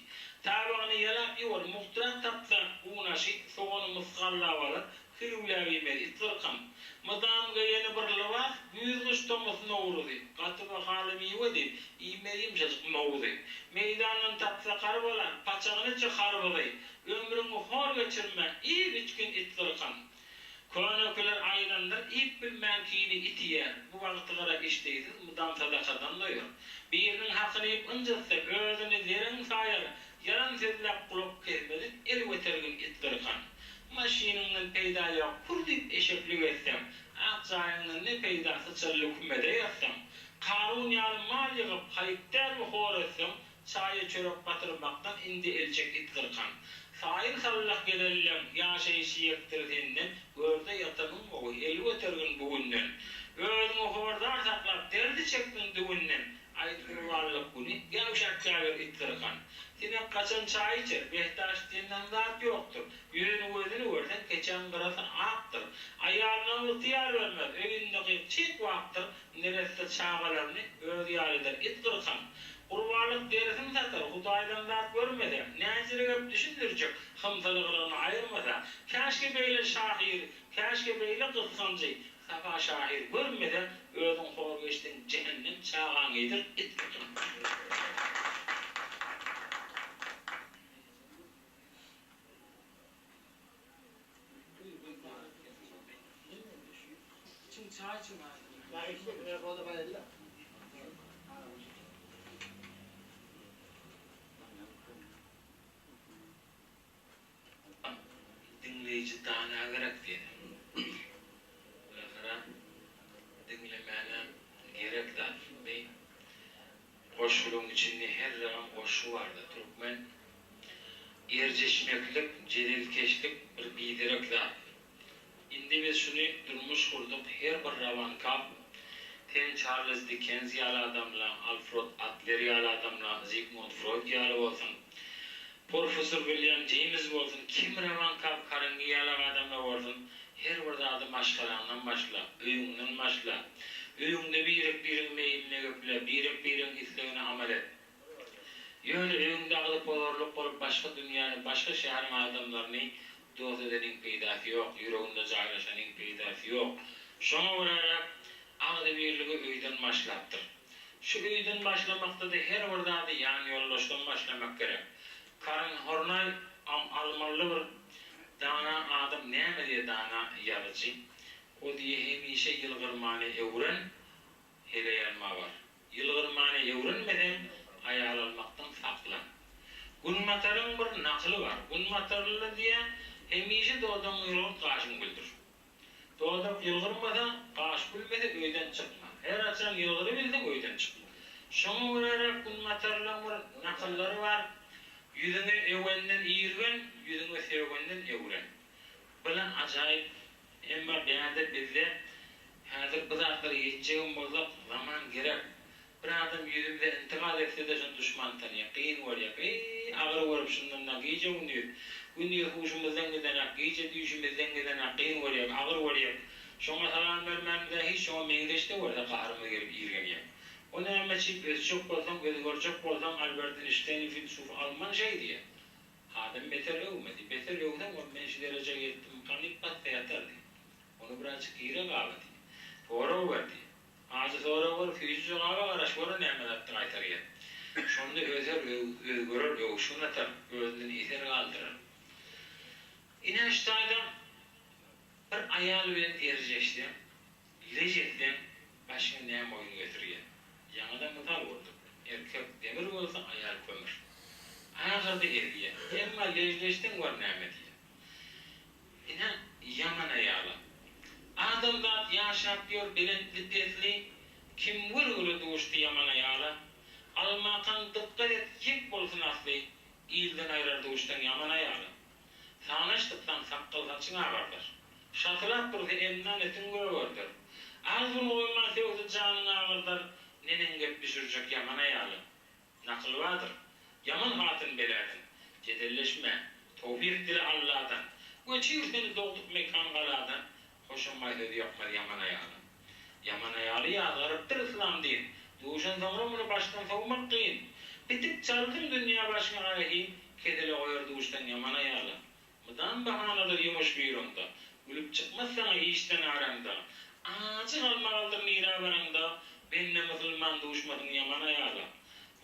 Tabagyny ýalap ýuwar, mugtrak tapsa, unaşy, Sogany mysgallap alar, hülüwläp iýmez it gyrkan. Mydam geýeni bir lybas, güýz-gyş, tomus, nowruzy, Gaty bahaly miwe diýip, iýmez ýumşajyk mowzy. Meýdandan tapsa garbalan, paçagyny çykarbyzy, Ömrüňi hor geçirme, iýip-içgin it gyrkan. Könekiler aýdandyr, iýip bilmän kini it iýer. Bu bagtygara işdegsiz mydam sadakadan doýar. Biriniň hakyny iýip ynjytsa, özüni zereň saýar. Ýalan sözläp gulak kesmeden el götergin it gyrkan. Maşynyňdan peýda ýok, pür diýip eşeklik etseň, ak jaýyňdan ne peýda syçanly kümede ýatsaň. Karun ýaly mal ýygyp, haýyp dälmi hor etseň, Çaýa çörek batyrmakdan indi el çek it gyrkan. Saýyl sallak gezelleň ýaşaýşy ýekdir senden, Görde ýatanyň gowy, el götergin bu günden. Özüňi hordar saklap, derdi çekdiň düwünden, Aýt gurbanlyk güni, gäwşäp käbir it gyrkan. Sinek gaçan çaý içer, Behtaş diýenden zat ýokdur. Ýüzüni-gözüni görseň, keçäň gyrasy akdyr. Aýalyna ygtyýar bermez, öýünde gyk-çyk wagtdyr. Neresse çagalaryny özi ýaly eder, it gyrkan. Gurbanlyk derisini satar, Hudaýdan zat görmese, näçe gep düşündirjek, hymsaly gylygyny aýyrmasa, käşgä beýle şahyr, käşgä beýle gysganjy, Sapa şahyr görmese, özüň hor geçseň, jähennem çagaňy iýdir, it gyrkan. Içiň çaý içiň Diňleýji dana gerek diýdi. Ahyra diňlemänem gerek zat. Bi goşgulaň içinde her ragam goşgy barda türkmen erjeşmeklik jedelkeşlik bir biderek zat. Indi biz şuny durmuş gurduk her bir rawankap sen Çarlz Dikenz ýaly adamla Alfrod Adler ýaly adamla Zigmund Froýd ýaly bolsun porfesor Wilýam Jeýmz bolsun kim rawankap Karengi ýalak adamlar bolsun her bir zady maşgalaňdan başla öýüňden başla öýüňde birek biriň meýline geple birek biriň islegine amal et. pozarlyk bolup başga dünýäni, başga şäheriň adamlaryny dost edeniň peýdasy ýok, ýüreginde jaýlaşanyň peýdasy ýok. Şoňa görä-de agzybirligi öýden başlapdyr. Şu öýden başlamakda-da her bir zady ýanýoldaşdan başlamak gerek. Karin Hornaý almanly bir dana adam näme diýýär dana ýazyjy. O diýýär hemişe ýylgyrmany öwren, heleý alma bar. Ýylgyrmany öwrenmeseň, aýal almakdan saklan. Günbataryň bir nakyly bar. Günbatarlylar diýýär, hemişe dodagyňy ýylgyrt, gaşyň güldür. Dodak ýylgyrmasa, gaş gülmese öýden çykma. Her haçan ýylgyrybilseň öýden çykma. Şoňa göräräk günbatarlaň bir nakyllary bar, Ýüzüňe öwenden irgen, ýüzüňe sögenden öwren. Bula ajaýyp. Emma bärde bizde häzir bu zatlara ýetjegem bolsak zaman gerek. Bir adam ýüzümize intigat etse-de şony duşman tanýar. Kyn bolýar. Eý, agyr görüp şundan-da gije-gündiz. Gündiz huşumyzdan gidenak, gije düýşümizden gidenak, kyn bolýar, agyr bolýar. Şoňa salam bermänimize hiç şoňa meňzeş-de görse gaharymyz gelip irgenýär. O nämeçi, ösjek bolsaň, özgerjek bolsaň Albert Einşteýn filsuf alman şeý diýýär. Adam beter öwmedi. Beter öwseň ol men şu derejä ýetdimkam diýip basda ýatardy. Ony birazjyk ýere gabady. Sorag berdi. Ajy sorag berip, süýji jogaba garaş, gör-ä näme zatdy gaýtarýar. Şonda öser, özgerer, öwşün atar, özünden eser galdyrar. Ine, şu taýda bir aýal bilen erjeşseň, lež etseň, başyňa näme oýun getirýär. Ýaňy-da mysal burduk. Erkek demir bolsa, aýal kömür. Ahyrda ezýär. Emma ležleşseň, gör näme diýýär. Ine, ýaman aýala. Adamzat ýaşap ýör belentli-pesli, Kim görgüli duşdy ýaman aýala. Almakaň dykgat et, ýek bolsun asly, Ilden aýrar duşsaň ýaman aýala. Sanaşdyksaň sakgal-saçyň agardar. Şatylap dursa emdan etiň gögerder. Agzyny goýman sögse janyňy agyrdar, Neneň gep düşürjek ýaman aýala. Nakyl bardyr, Ýaman hatyn beladan, Jedelleşme, towfyk dile Alladan, Göçür seni dogduk mekan galadan, Hoşamaý söz ýakmaz ýaman aýala. Ýaman aýaly ýazgarypdyr yslam din, Duşan soňra muny başdan sowmak kyn. Pitik çalsyn dünýä başyňa aýy, Kesele goýar duşsaň ýaman aýala. Mydam bahanadyr ýumuş buýraňda, Gülüp çykmaz saňa işden araňda. Ajy galmagaldyr nirä baraňda, Bende musulman duşmasyn ýaman aýala.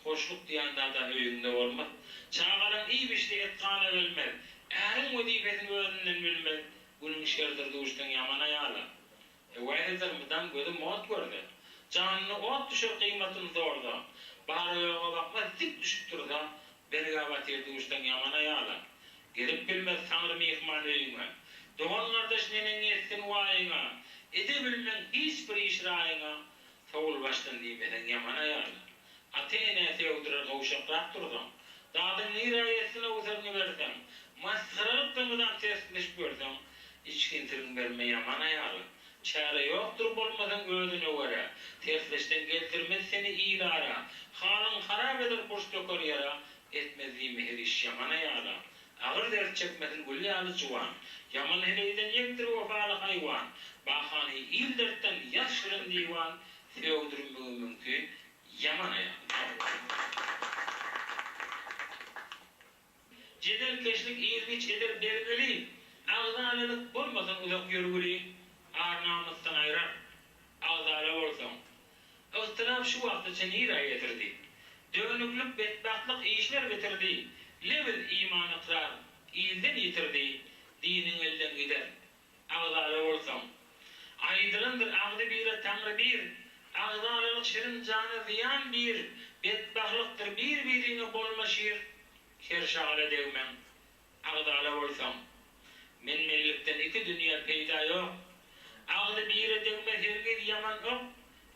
Hoşluk diýen zad-a öýüňde bolmaz. Çagalaň iýip-içse et-gana gelmez. Äriň wezipesini özünden bilmez, Günüň şerdir duşsaň ýaman aýala. Höwes eder mydam gözüm ot görse. Janyna ot düşer gyýmatyny sorsa. Bara-ýoga bakmaz dik düşüp dursa, Bergä batyr duşsaň ýaman aýala. Gelip bilmez taňry myhman öýüňe. Dogan-gardaş neneň ýetsin waýyňa. Ede bilmeň hiç bir iş raýyňa. Sowul başdan diýmeseň ýaman aýala. Ata-enä sögdürer gowşakrak dursaň. Dadyň nirä ýetsin owsaryňy berseň. Masgaralykda mydam tersleşip ýörseň. Içgin syryň berme ýaman aýala. Çäre ýokdur bolmasaň özüne görä. Tersleşseň gezdirmez seni il ara. Halyň harap eder burç döker ýara. Etmez diýme her iş ýaman aýala. Agyr dert çekmesin gül ýaly juwan. Ýaman heleýden ýekdir wepaly haýwan. Bahany il dertden ýaz şirin diwan. Sögdürmegi mümkin ýaman aýal. Jedelkeşlik ir-giç eder bergili, Agzalalyk bolmasyn uzak ýörgüli, Ar-namysdan aýrar, agzala bolsaň. Yhtylap şu wagtaça nirä getirdi? Dönüklik, betbagtlyk işler bitirdi, Lebiz iman-ykrar ilden ýitirdi, Diniň elden gider, agzala bolsaň. Aýdylandyr, Agzy bire Taňry bir, Agzalalyk şirin jana zyýan bir, Betbahlykdyr bir-biriňe bolma şir, Her şagala degmäň, agzala bolsaň. Men-menlikden iki dünýä peýda ýok. Agzy bire degmez hergiz ýaman ok,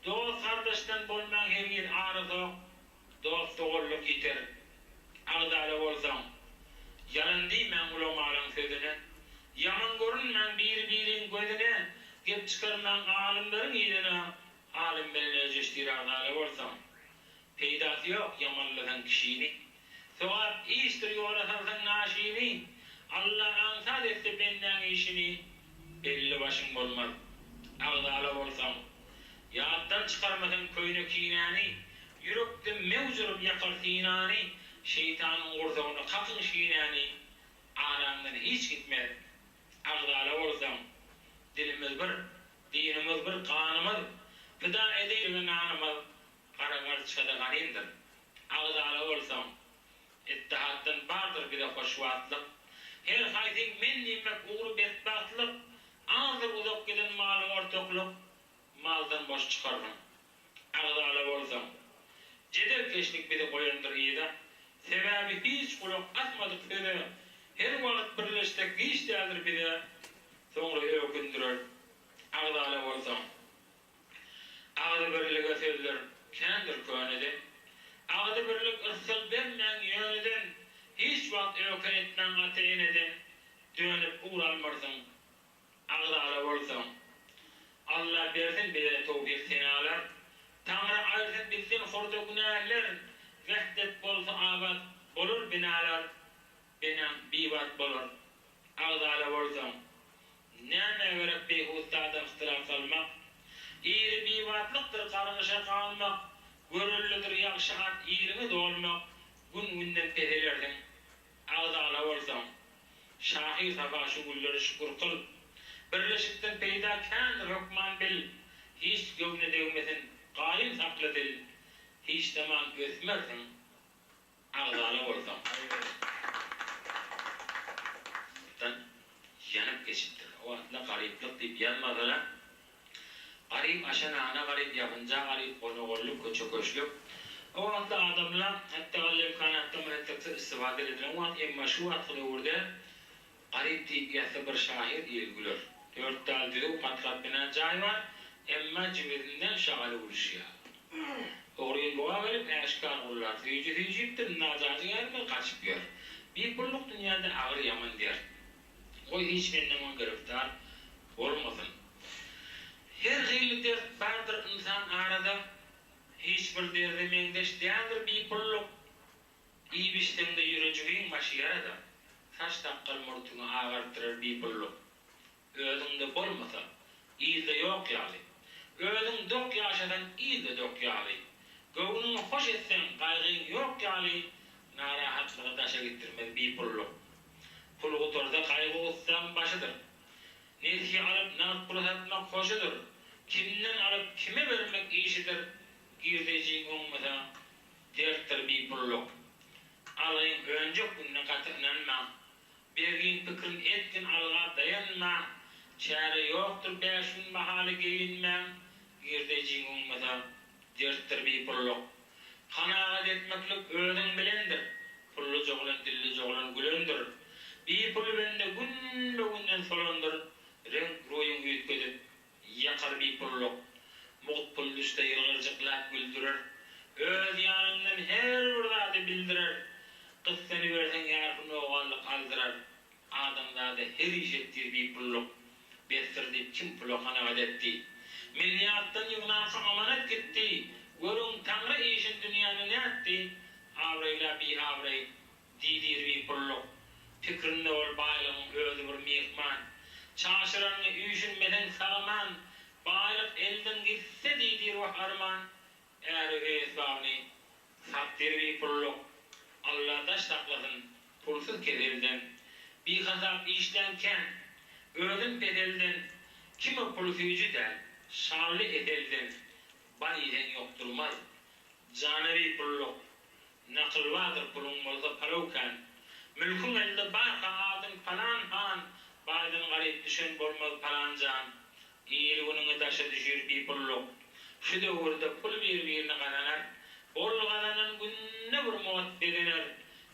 Dost-gardaşdan bolmaň hergiz ara sok, Dost-doganlyk ýiter, agzala bolsaň. Ýalan diýmäň ulamalaň sözüne, Ýaman görünmäň bir-biriň gözüne, Gep çykarmaň alymlaryň yzyna, Alym bilen öjeşdir agzala bolsaň. Peýdasy ýok ýamanlasaň kişini. Sogap işdir ýola salsaň naşyny, Alla aňsat etse bendäň işini, Belli başyň bolmaz, agzala bolsaň. Ýatdan çykarmasaň köýne kinäni, Ýürekde mewj urup ýakar synany, Şeýtanyň gursagyna kakyň şinäni, Araňdan hiç gitmez, agzala bolsaň. Dilimiz bir, dinimiz bir, ganymyz, Pida edeýlige nanymyz, Gara garçgada garyndyr, agzala bolsaň. Ittihatdan bardyr bize hoşwagtlyk. Her haýsyň men diýmek ugry betbagtlyk, Azdyr uzak giden maly ortaklyk, Maldan boş çykarsyň, agzala bolsaň. Jedelkeşlik bizi goýandyr yza. Sebäbi hiç gulak asmadyk söze, Her wagt birleşsek giç däldir bize, Soňra ökündirer, agzala bolsaň. Agzybirlige sözler kändir köneden. Agzybirlik yrsgal bermäň ýöneden, Hiç wagt öýke etmäň ata-eneden, Dönüp ugur almarsyň, agzala bolsaň. Alla bersin bize towfyk senalar, Taňry aýyrsyn bizden horda günäler, Wehdet bolsa abat bolar binalar, Binaň bibat bolar, agzala bolsaň. Nämä gerek beýhudadan yhtylaf salmak? Iri bibatlykdyr gargyşa galmak, Görüllidir ýagşy at iliňe dolmak, Gün-günden peselersiň, agzala bolsaň. Şahyr Sapa şu günleri şükür kyl. Birleşikden peýda kändir hökman bil, Hiç göwne degmesin, gaýym sakla dil, Hiç zaman ösmersiň, Agzala bolsaň. Dan ýanyp geçipdir. O wagtlar garyplyk diýip ýazmasalar, garyp aşa nana garyp, ýapynja garyp, gona-golluk, köçe-köşlük. O wagtlar adamlar hetde gally imkanatdan bir hetdekse istifada edilen wagt, emma şu wagtky döwürde garyp diýip ýazsa bir şahyr il güler. Dört dal düzüw gat-gat bina jaý bar, emma jübüsinden şagaly gülüşýär. Ogryn buga gelip, äşgär gullar süýji süýjüpdir, najajy gelmez, gaçyp ýör. Bipulluk dünýäde agyr ýaman dert. Goý hiç bende muňa giriftar bolmasyn. Her hili dert bardyr ynsan arada, Hiç bir derde meňzeş däldir bipulluk. Iýip-içseň-de ýürejigiň başy ýarada, Saç-sakgal murtuňy agartdyrar bipulluk. Özüňde bolmasa, ilde ýok ýaly. Özüň dok ýaşasaň, ilde dok ýaly. Göwnüňi hoş etseň, gaýgyň ýok ýaly, Narahatlygy daşa gitdirmez bipulluk. Pul gutarsa, gaýgy-gussaň başydyr. Nesýe alyp, nagt pula satmak hoşudyr. Kimden alyp, kime bermek işidir. Girdejiň oňmasa, dertdir bipulluk. Algyň önjek gününe gaty ynanmaň. Bergiň pikrin etgin alga daýanma, Çäre ýokdur bäş gün bahaly geýinmäň, Girdejiň oňmasa, dertdir bipulluk. Kanagat etmeklik özüň bilendir, Pully joglan dilli joglan gülendir. Bipul bende günbe-günden solandyr, Reňk-roýuň üýtgedip, Ýakar bipulluk. Mugt pul düşse ýylgyrjyklap güldürer. Öz ýanyndan her bir zady bildirer. Gyssanyberseň ýarpy nogallyk aldyrar. Adamzada her iş etdir bipulluk. Besdir diýip kim pula kanagat etdi. Milliarddan ýygnansoň amanat gitdi. Görüň Taňry işin dünýäni nätdi. Abraýla biabraý Diýdir bipulluk. Pikrinde bol baýlygyň özi bir myhman. Çaşyranyňy üýşünmeseň sagaman, Baýlyk elden gitse diýdir wah arman. Äri öý esbabyny satdyr bipulluk. Alla daş saklasyn pulsuz keselden. Bihasap işlän kän, özün peselden, Kime pul süýji däl, şally eselden. Bar iýseň ýokdurmaz, jana bipulluk. Nakyl bardyr puluň bolsa palaw kän. Mülküň elde barka adyň palan han, Baýdan garyp düşen bolmaz palan jan. Il-günüňi daşa düşür bipulluk. Şu döwürde pul bir-birini gazanar, Bol gazanan günde bir mugat bezener.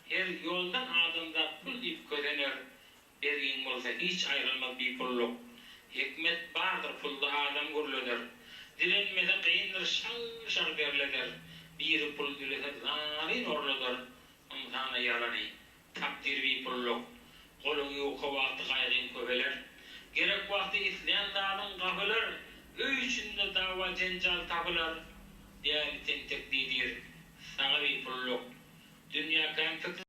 Her ýoldan adamzat pul diýip kösener, Bergiň bolsa hiç aýrylmaz bipulluk. Hikmet bardyr pulda adam gürleder. Dilenmese kyndyr şal-şal derleder. Biri pul dilese zaryn orladar. Ynsana ýalany takdyr bipulluk. Goluň ýuka wagty gaýgyň köpeler. Gerek wagty islän zadyň gapylar. Öý içinde dawa-jenjal tapylar. Däli tentek diýdir saňa bipulluk. Dünýäkäň pikir.